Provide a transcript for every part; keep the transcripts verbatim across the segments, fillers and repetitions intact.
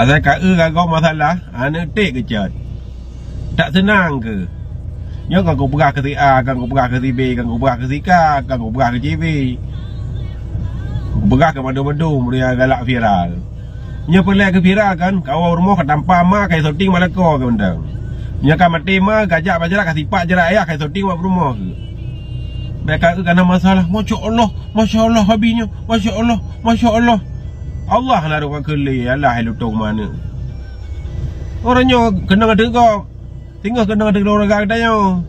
Asai ka eu gagoe masalah, aneuk tek geucot. Tak seunang keu. Nyoe kan kupeugah keu si A, kan kupeugah keu si B, kan kupeugah keu si K, kan kupeugah keu si B. Kupeugah keu mandum-mandum, meunyoe galak viral. Nyoe peureulée keu viral kan, kawoe rumoh ka tampa ma, ka syuting bak lakoe keu mantong. Nyoe ka maté ma, kajak bak jarak, ka sipak jarak ayah, ka syuting bak peurumoh keu. Bèk ka eu kana masalah, masya Allah, masya Allah, habis nyoe, masya Allah, masya Allah. Allah na rôk ka keu lé, alah hai lutông ma aneuk. Uroe nyoe keunong ateueh gob, singoh keunong ateueh keuluwarga geutanyoe.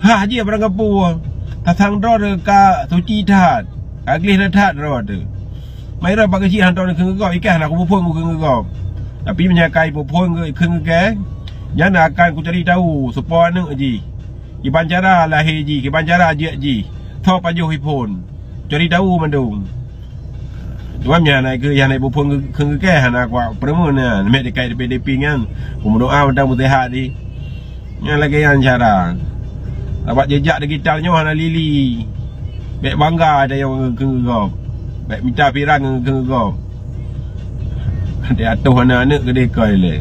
Hah jih barang gapeue, tasang droe ka suci that, ka gleh that droe teuh. Mai droe bak geuchik hantom keu gob, i kèe hana kupeuphon keu gob. Tapi meunyo ka ipeuphon keu keu kèe, nyan akan kucari tahu soe po aneuk jih, kiban cara lahé jih, kiban cara jeuet jih, soe pajoh iphon. Cari tahu mandum. Cuma meunyo hana keu, hana ipeuphon keu kèe, hana kuat peureumeun nyan. Meuhai dikai diping-diping nyan, kumeudoa mantong beuseuhat jih. Nyan lagèe nyan cara. Sabab jejak digital nyoe hana lili. Bèk bangga tanyoe ngon keu gob. Bèk mita piran ngon keu gob. Di ateueh aneuk-aneuk keudeh koi lé.